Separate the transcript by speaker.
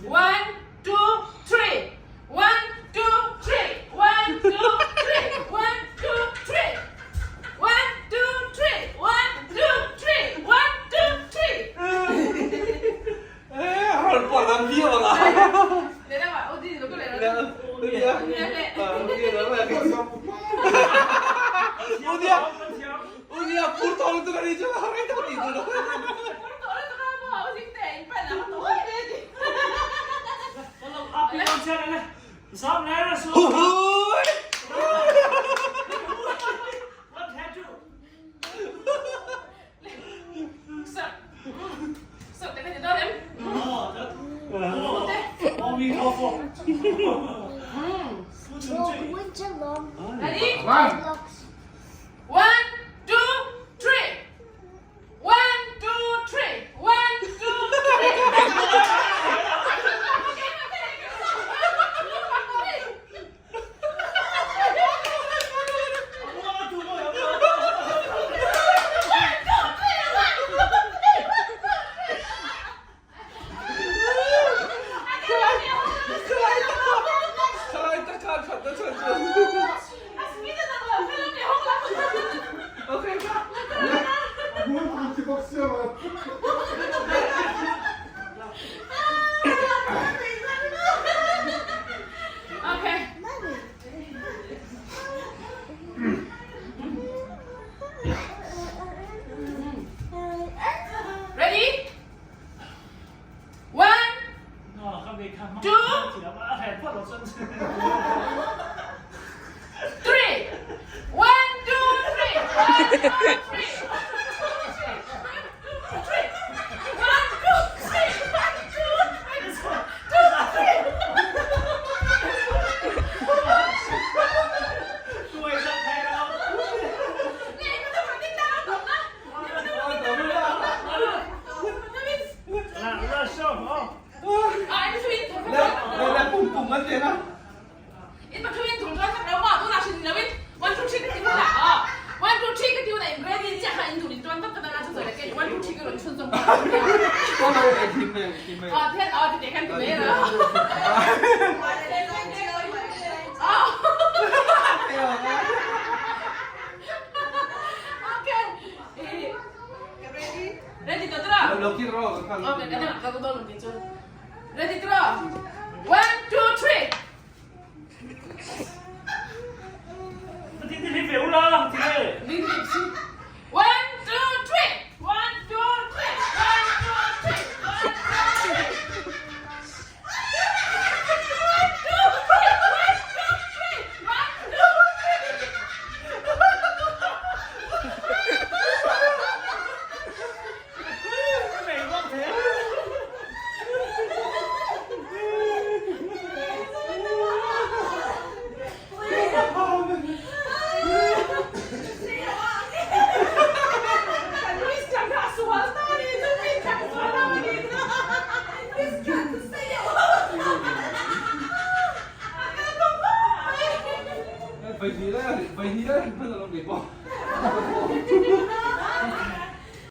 Speaker 1: One two three one two three one two three one two three one two three one two three one two three. One, two, three. One, two, three. One, two, three. Ready? One, two, three. One, two, three. One, two, three. One, two, three. One, two, three. Two, three. Ready, draw. 1, 2, 3.